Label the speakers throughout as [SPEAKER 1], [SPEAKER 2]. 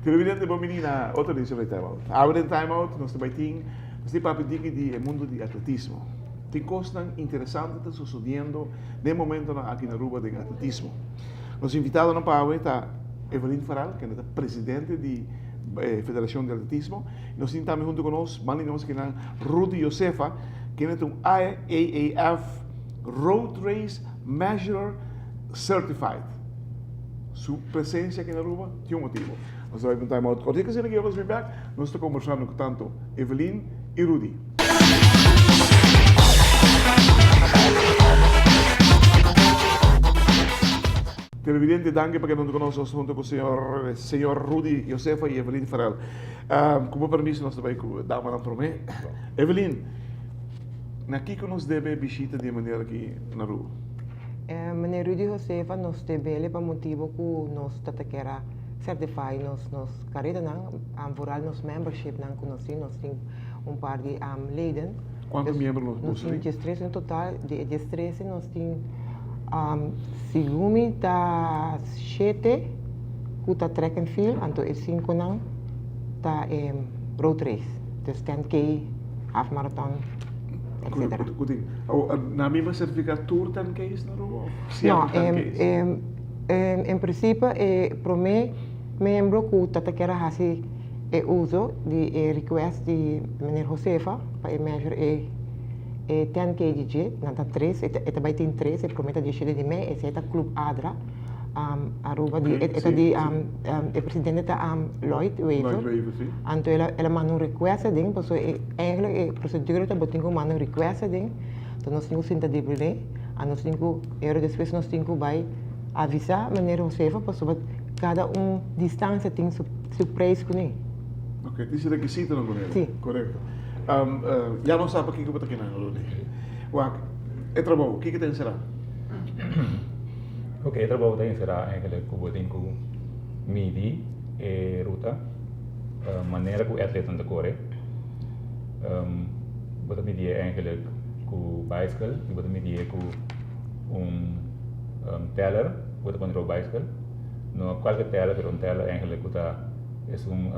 [SPEAKER 1] Televidente bon bini na otro edicion di Time Out. Awe den Time Out nos ta bai tin, nos tin papia diki di e mundo di atletismo. Tin cosnan interesante ta sucediendo den momentonan aki na Aruba den atletismo. Nos invitadonan pa awe ta Evelyn Farrell, kende ta presidente di Federacion di Atletismo. Nos tin tambe hunto cu nos, banda di nos kinan, Rudy Josefa, kende ta un IAAF Road Race Measurer Certified. Su presencia aki na Aruba tin un motibo. Nos ta bai pa un time out cortico asina ki nos bin bek, nos ta conversando cu tanto Evelyn y Rudy. Televidente danki pa keda hunto ku nos nos hunto ku señor señor Rudy Josefa y Evelyn Farrell. Ku bo permiso nos ta bai ku damanan prome. Evelyn, na kiko nos debe bishita di e manera aki na Aruba?
[SPEAKER 2] Meneer Rudy Josefa nos debele pa motibo ku nos ta ta kera certify nos nos karetanan, vooral nos membershipnan ku nos tin, nos tin un par di leden.
[SPEAKER 1] Kuantu miembro nos
[SPEAKER 2] Nos tin diestres en total, di e diestres nos tin segun mi ta shete ku ta track and field, anto e sinkonan ta e road race, dus ten K, half marathon, etcetera.
[SPEAKER 1] Ku tin, nan mi por sertifiká tur ten K's na Aruba òf sierto ten K's?
[SPEAKER 2] No, en prinsipio e promé miembro ku ta ta kier a hasi e uso di e request di meneer Josefa pa e measure e e ten kg, nan ta tres, e ta bai tin tres, e prome ta diecisiete di mei, esei ta Club Adra Aruba di e ta di e presidente ta Lloyd Wever, anto el a manda un request aden pasobra e eigenlijk e procedura ta bo tin ku manda un request aden, anto nos tin ku sinta debele, a nos tin ku ero despues nos tin ku bai avisa meneer Josefa pasobra kada un distancia tin su Su prijs kuné.
[SPEAKER 1] Ok, tin su rekisitonan kuné.
[SPEAKER 2] Sí.
[SPEAKER 1] Korekto. Ya nos sa pakiko bo ta kinan, Rudy. Wak, e trabou, kiko ta enserá?
[SPEAKER 3] Ok, e trabou ta enserá eigenlijk ku bo tin ku midi e ruta, manera ku e atletan ta kore. Bo ta midié eigenlijk ku baiskel i bo ta midié ku un teller ku bo ta pone riba baiskel. No cualke tela pero un tela eigenlijk cu ta esun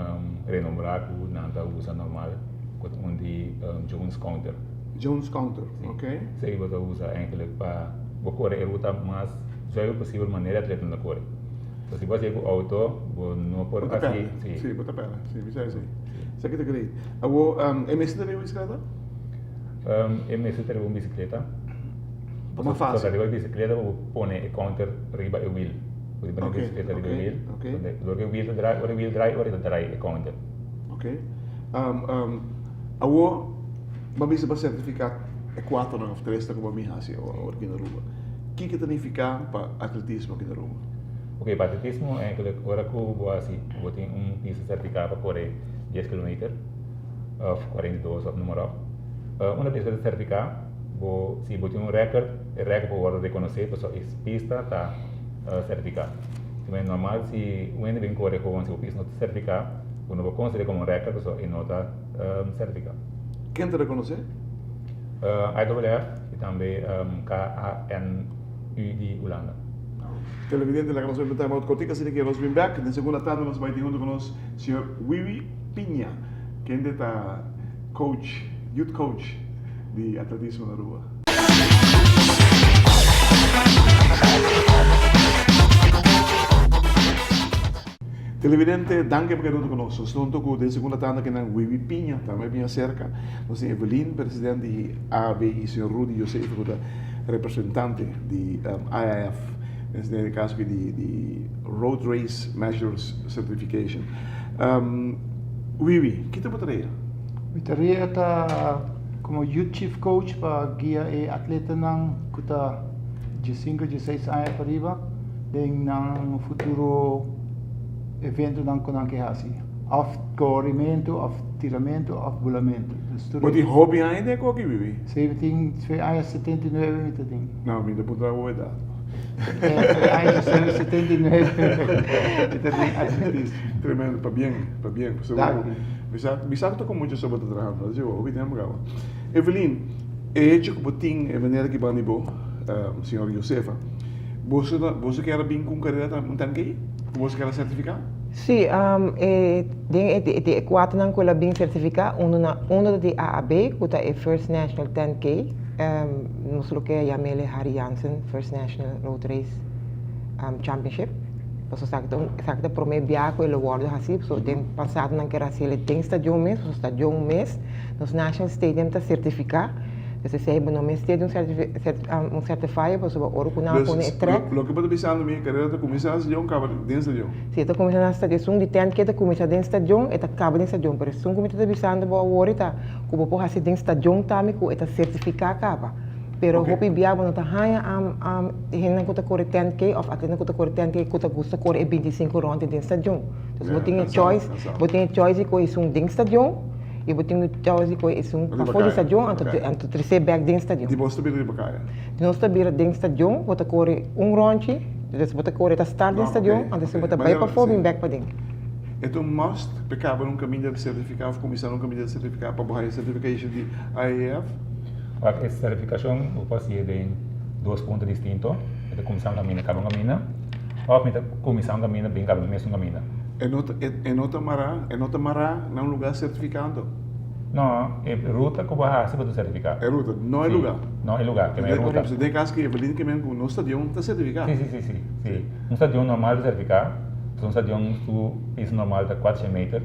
[SPEAKER 3] renombrá cu nan ta usa normal cu ta un di Jones Counter.
[SPEAKER 1] Jones Counter, ok.
[SPEAKER 3] Esaki bo ta usa eigenlijk pa bo core e ruta mas zuiver posibel manera e atletanan ta core. So si bo hacié cu auto bo no por
[SPEAKER 1] Bo ta
[SPEAKER 3] haci,
[SPEAKER 1] perde,
[SPEAKER 3] si.
[SPEAKER 1] si bo ta perde, si mi sa esey. Esaki ta great. Awor e mester ta riba un bicicleta?
[SPEAKER 3] E mester ta riba un bicicleta.
[SPEAKER 1] Ta mas fácil.
[SPEAKER 3] So riba e bicicleta bo pone e counter riba e wiel. Bo tin pone e bicicleta riba e wiel. Dor ku e wiel ta draai, ora e wiel draai, ora e ta draai e counter.
[SPEAKER 1] Ok. Awor bo a bisa pa certifica e cuatronan of tresnan ku bo a bin haci awor aki na Aruba. Kiko ta nifica pa atletismo aki na Aruba?
[SPEAKER 3] Ok, pa atletismo eigenlijk ora ku bo haci, bo tin un pista certifica pa kore dies kilometer of 42 of noem maar op. Una bes ku ta certifica. Bo, si bo tin un record, e record por wordo reconoce pasobra e pista ta certifica. Si men normal si un hende bin core gewoon si bo pista no ta certifica, bo no por considera como un record pasobra e no ta certifica.
[SPEAKER 1] Ken ta reconoce?
[SPEAKER 3] IWF y tambe KANU di Hulanda.
[SPEAKER 1] Televidente laga nos bai time out cortico asina ke nos bin bek. Den segunda tanda nos bai tin hunto cu nos señor Wiwi Piña kende ta coach, youth coach. di atletismo na Aruba. Televidente, danki pa keda hunto ku nos. Nos ta hunto ku den segunda tanda kinan Wiwi Piña tambe bin aserka. Nos tin Evelyn, presidente di AAB i señor Rudy Joseph ku ta representante di IAF, den e kaso aki di Road Race Measures Certification. Wiwi, ki ta bo tarea?
[SPEAKER 4] Mi tarea ta como Youth Chief Coach pa guia e atletanan cu ta diesinco, dieseis aña pa riba den nan futuro eventonan cu nan ke haci, of corimento, of tiramento, of bulamento.
[SPEAKER 1] Bo tin hopi aña den e koki, Bibi?
[SPEAKER 4] Si, mi tin aña 79 mi ta tin.
[SPEAKER 1] No, mi ta puntra bo edad.
[SPEAKER 4] Aña 79 mi ta den atletismo.
[SPEAKER 1] Tremendo, pabien, pabien.
[SPEAKER 4] Danki.
[SPEAKER 1] Mi sa, mi sa ku ta ku mucha so bo ta trahando, así hopi tempu kaba. Evelyn, e hecho ku bo tin e manera ki banda di bo, señor Josefa, boso ta, boso kier a bin ku un karera tambe, un tanki? Ku boso kier a sertifiká?
[SPEAKER 2] Sí, e den e di e kuaternan ku el a bin sertifiká, unu na, unu ta di AAB, ku ta e First National 10K, Nos lo ke yam'el e Harry Jansen First National Road Race Championship. Pasobra esaki ta un, esaki ta prome bia ku e lo wòrdu hasi, pasobra den pasado nan ker hasiel den stadion mes, pasobra stadion mes, nos National Stadium ta sertifiká, dus esei bo no mester di un un certifier pasobra ora ku nan a pone e trèk.
[SPEAKER 1] Loke bo ta bisando mi, e karera ta kuminsá na stadion, kaba den stadion?
[SPEAKER 2] Si, e ta kuminsá na stadion. Esun di tènt ke ta kuminsá den stadion, e ta kaba den stadion, pero esun ku mi ta bisando bo awor e ta ku bo por hasi den stadion tambe ku e ta sertifiká kaba. Pero hopi bia bo no ta haña hendenan ku ta kore 10K òf atletenan ku ta kore 10K ku ta gusta kore e 25 rònde den stadion. Dus bo tin e choice, bo tin e choice di kohe esun den stadion i bo tin e choice di kohe esun pafó di stadion anto anto tres'é bèk den stadion.
[SPEAKER 1] Di bos ta bira riba kaya?
[SPEAKER 2] Di nos ta bira den stadion, bo ta kore un rònchi, dus bo ta kore ta start den stadion anto bo ta bai pafó bin bèk paden.
[SPEAKER 1] E ta un must pa kaba un kaminda di sertifiká òf kuminsá un kaminda di sertifiká pa bo haya certification di IAAF?
[SPEAKER 3] Wak, e sertifikashon bo por hasié den dos punto distinto. Mi ta kuminsá un kaminda kaba un kaminda òf mi ta kuminsá un kaminda bin kaba e mesun kaminda.
[SPEAKER 1] E no ta e no ta mará e no ta mará na un lugá sertifiká anto?
[SPEAKER 3] No, e ruta ku bo a hasi bo ta sertifiká.
[SPEAKER 1] E ruta, no e lugá.
[SPEAKER 3] No e lugá, keme e ruta.
[SPEAKER 1] Den kas ku Evelyn ke men ku nos stadion ta sertifiká.
[SPEAKER 3] Si, si, si, si, si. Un stadion normal ta sertifiká. Un stadion su piso normal ta 400 meter,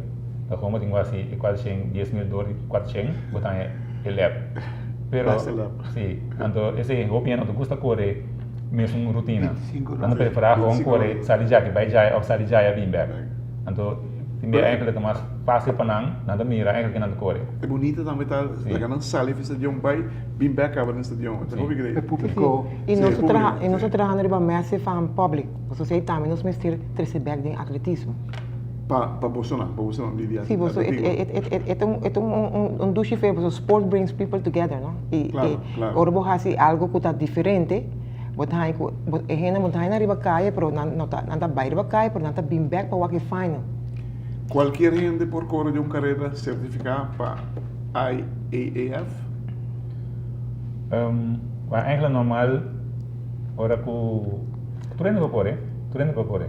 [SPEAKER 3] ta como tin wasi e 400 10,000 door di 400 bo ta haña e lap. Pero si, anto esei hopi hende no ta gusta kore mesun rutina. Nan ta prefera gewoon kore sali djaki bai djaya of sali djaya bin bek. Anto tin bia eigenlijk ta mas facil pa nan, nan ta mira eigenlijk ke nan ta kore.
[SPEAKER 1] E bunita tambe ta laga nan sali fi stadion bai bin bek kaba den stadion. Ta hopi great.
[SPEAKER 4] E publico.
[SPEAKER 2] I nos ta traha, i nos ta trahando riba massive fan public. Pasobra esei tambe nos mester trese bek den atletismo.
[SPEAKER 1] Pa pa bosonan, pa bosonan di di
[SPEAKER 2] Sí, boso e
[SPEAKER 1] atletismo.
[SPEAKER 2] e e e ta un e ta un un un dushi fe pasobra sport brings people together, no? I
[SPEAKER 1] Claro,
[SPEAKER 2] i
[SPEAKER 1] claro.
[SPEAKER 2] ora bo hasi algo ku ta diferente, bo ta haña ku bo e hende bo ta haña nan riba kaya pero nan no ta nan ta bai riba kaya pero nan ta bin bek pa wak e final.
[SPEAKER 1] Kualkier hende por kore di un karera sertifiká pa IAAF?
[SPEAKER 3] Wak eigenlijk normal ora ku. Tur hende por kore, tur hende por kore.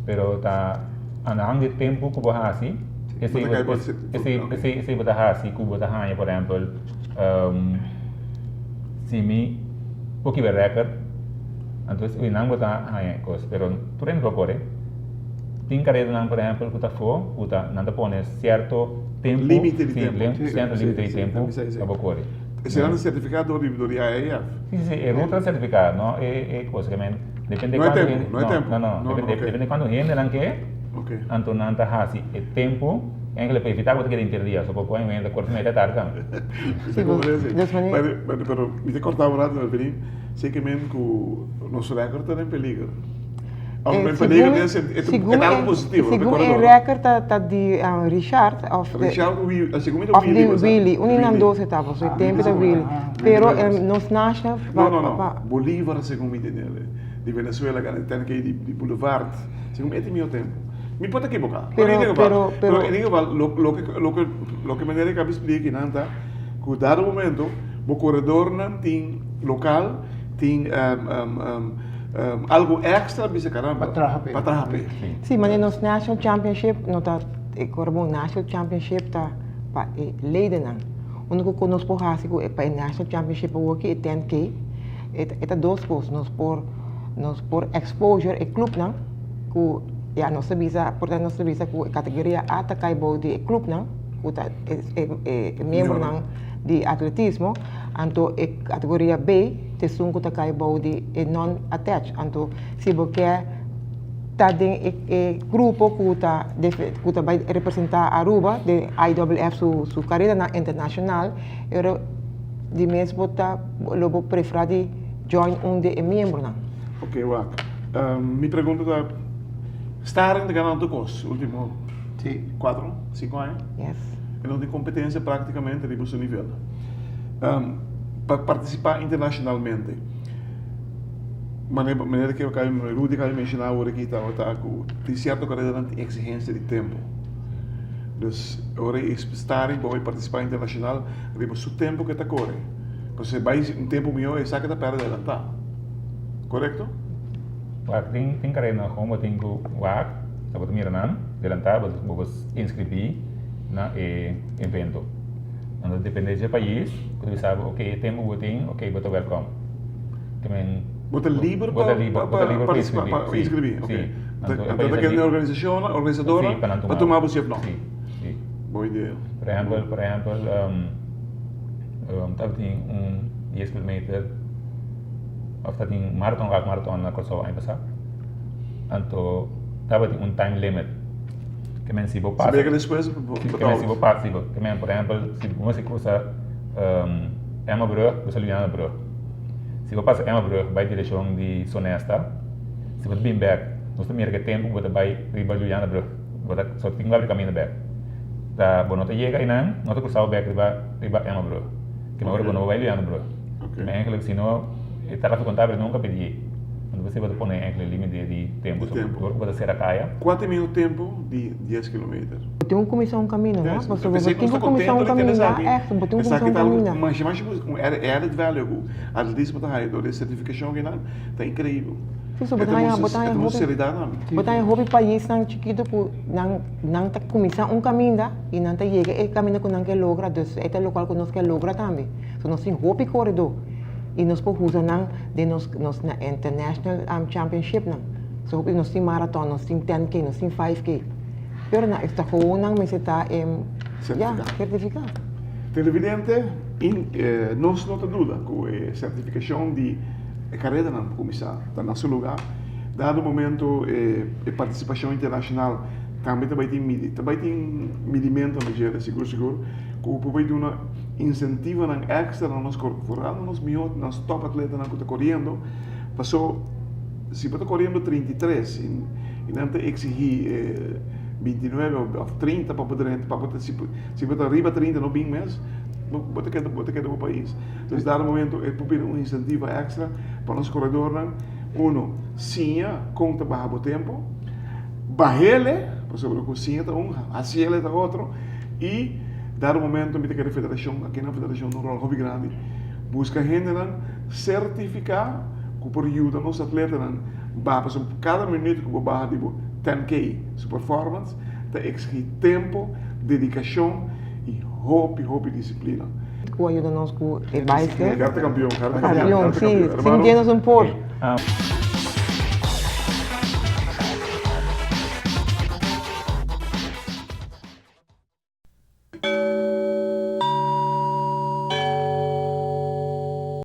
[SPEAKER 3] Pero ta aan de hand di e tempu ku bo hasi, esei bo, esei, esei, esei bo ta hasi ku bo ta haña, por ehèmpel, si mi por kibra rèkòrt, anto eseinan bo ta haña e kos. Pero tur hende por kore. Tin karedanan, por ehèmpel, ku ta afó, ku ta, nan ta pone sierto tempu,
[SPEAKER 1] Límite di tempu.
[SPEAKER 3] si, sierto límite di tempu pa bo kore.
[SPEAKER 1] Esei nan ta sertifiká dor di dor di IAAF?
[SPEAKER 3] Si, si, si, e ruta ta sertifiká, no e e kos ke men depende
[SPEAKER 1] No e
[SPEAKER 3] kuantu
[SPEAKER 1] tempu,
[SPEAKER 3] hende,
[SPEAKER 1] no e tempu.
[SPEAKER 3] no, no,
[SPEAKER 1] No, no,
[SPEAKER 3] depende,
[SPEAKER 1] ok.
[SPEAKER 3] depende kuantu hendenan ke,
[SPEAKER 1] Ok.
[SPEAKER 3] anto nan ta hasi e tempu, enkele pa evitá ku bo ta keda inter dia, so por kohe un hende ta kore mete tardi tambe.
[SPEAKER 1] Mi
[SPEAKER 2] Si,
[SPEAKER 1] ta komprende si.
[SPEAKER 2] dus wanneer.
[SPEAKER 1] Pero, pero, pero mi ta kòrtá un rato, Evelyn, si ke men ku nos rèkòrt ta den peliger. Of
[SPEAKER 2] Eh,
[SPEAKER 1] men peliger
[SPEAKER 2] segun
[SPEAKER 1] den senti, e ta
[SPEAKER 2] segun
[SPEAKER 1] algo
[SPEAKER 2] e
[SPEAKER 1] positivo, no ta
[SPEAKER 2] segun e
[SPEAKER 1] kòrda no?
[SPEAKER 2] rèkòrt ta ta di Richard òf de
[SPEAKER 1] Richard ku Willy, segun mi ta
[SPEAKER 2] òf
[SPEAKER 1] Willy
[SPEAKER 2] di
[SPEAKER 1] bo sa,
[SPEAKER 2] Willy, un di nan
[SPEAKER 1] Willy.
[SPEAKER 2] dos e tabata, so e
[SPEAKER 1] Ah,
[SPEAKER 2] tempu ta
[SPEAKER 1] Willy
[SPEAKER 2] Willy.
[SPEAKER 1] ah, Willy
[SPEAKER 2] Pero
[SPEAKER 1] Ramos.
[SPEAKER 2] nos national
[SPEAKER 1] No,
[SPEAKER 2] pa
[SPEAKER 1] no, no,
[SPEAKER 2] pa
[SPEAKER 1] Bolívar segun mi tende, di Venezuela gana e 10K di di Boulevard, segun mi e tin mihó tempu. Mi por ta ekiboká, pero in
[SPEAKER 2] Pero
[SPEAKER 1] ieder geval,
[SPEAKER 2] pero
[SPEAKER 1] pero
[SPEAKER 2] pero
[SPEAKER 1] in ieder geval lo loke loke loke manera ku a splika kinan ta ku dado momento bo koredornan tin lokal tin algo extra bisa caramba
[SPEAKER 4] Pa traha p'e.
[SPEAKER 1] pa traha p'e.
[SPEAKER 2] Sí, manera nos National Championship no ta e kor bon National Championship ta pa e ledennan. Unda ku nos por hasi ku pa e National Championship awoki e 10K e ta e ta dos kos nos por nos por exposure e clubnan ku ya nos ta bisa por ta nos ta bisa ku e kategoria A ta kai bou di e clubnan ku ta e e e miembronan di atletismo anto e kategoria B ta esun ku ta kai bou di e non attach anto si bo ke ta den e e grupo ku ta ku ta bai representa Aruba den IWF su su karedanan internashonal e ora di mes bo ta lo bo prefera di join un di e miembronan.
[SPEAKER 1] Ok wak mi pregunta ta Starring ta gana tur kos ultimo kuatro sinku aña
[SPEAKER 2] Yes.
[SPEAKER 1] E no tin kompetensia praktikamente riba su nivel. Pa partisipá internashonalmente. Manera ke Rudy a menshoná awor aki tabata ku tin sierto karedanan tin eksigensia di tempu. Dus ora e stari bo bai partisipá internashonal riba su tempu ke ta kore. Pasobra si e bai un tempu mihó esaki ta pèrdè adelantá. Korekto?
[SPEAKER 3] Wak tin tin karedanan kon bo tin ku wak ta bo ta mira nan delantá bo bo inskribí na e evento. Nan ta depende dje pais ku ta bisa bo oke e tempu bo tin oke bo ta wèlkòm.
[SPEAKER 1] Bo ta liber pa participa, pa inscribi? Ok. Anto ta kende organisacion, organisadornan pa tuma bo si of no?
[SPEAKER 3] Si, si.
[SPEAKER 1] Bon idea.
[SPEAKER 3] Por ehempel, por ehempel, tabatin un dies kilometer of tabatin maraton, half maraton na Kòrsou aña pasá. Anto tabatin un time limit. Ke men si bo pasa.
[SPEAKER 1] Si bo yega despues, bo ta out.
[SPEAKER 3] Ke men si bo pasa, si bo, ke men por ehempel, si bo mester krusa Emmabrug, bo sa Julianabrug. Si bo pasa Emmabrug bai direkshon di Sonesta, si bo ta bin bek, nos ta mira ku e tempu ku bo ta bai riba Julianabrug, bo ta so tin ku abri kaminda bek. Ta bo no ta yega einan, no ta krusa bo bek riba riba Emmabrug. Ke ora bo no bai Julianabrug. Ma eigenlijk si no e tráfiko no ta abri nunka p'e Anto p'esei bo ta pone eigenlijk limite di tempu.
[SPEAKER 1] Di tempu.
[SPEAKER 3] Dor ku bo ta sera kaya.
[SPEAKER 1] Kua ta e mihó tempu di dies kilometer?
[SPEAKER 2] Bo tin ku kuminsá un kaminda, no? Pasobra bo tin ku kuminsá un kaminda, ègt, bo tin ku kuminsá un kaminda.
[SPEAKER 1] Masha masha un added value ku atletismo ta haya dor di e sertifikashon kinan ta inkreibel.
[SPEAKER 2] Si, so bo ta haña, bo ta haña hopi, bo ta haña hopi paisnan chikitu ku nan nan ta kuminsá un kaminda i nan ta yega e kaminda ku nan ke logra, dus e ta lokual ku nos ke logra tambe. So nos tin hopi koredó i nos por usa nan den nos nos international championshipnan. So hopi nos tin marathon, nos tin 10K, nos tin 5K. Pero na esta gewoon nan mester ta ya, certifica.
[SPEAKER 1] Televidente, nos no ta duda cu e certificacion di e caredanan por cuminsa ta na su lugar. Dado momento e participacion internacional tambe ta bay tin ta bay tin midimento na djere sigur sigur cu por bay duna incentivonan extra na nos vooral na nos miho nos top atletanan cu ta coriendo paso Si bo ta koriendo 33 i nan ta eksigí 29 òf 30 pa bo drenta, pa bo ta, si bo ta riba 30 no bin mes, bo ta keda, bo ta keda bo pais. Entonces dado momento e por bira un insentivo èkstra pa nos koredornan, uno, siña kon ta baha bo tempu, bah'ele, pasobra ku siña ta un, hasi'ele ta otro, i dado momento mi ta kere federashon, aki na federashon ta un ròl hopi grandi, buska hendenan sertifiká, ku por yuda nos atletanan baha pasobra kada minuut ku bo baha di bo 10K su performance ta eksigí tempu, dedikashon i hopi hopi disiplina.
[SPEAKER 2] Ku a yuda nos ku e baiskel.
[SPEAKER 1] Gerte kampion, gerte kampion,
[SPEAKER 2] Kampion, si, sin dje nos un por.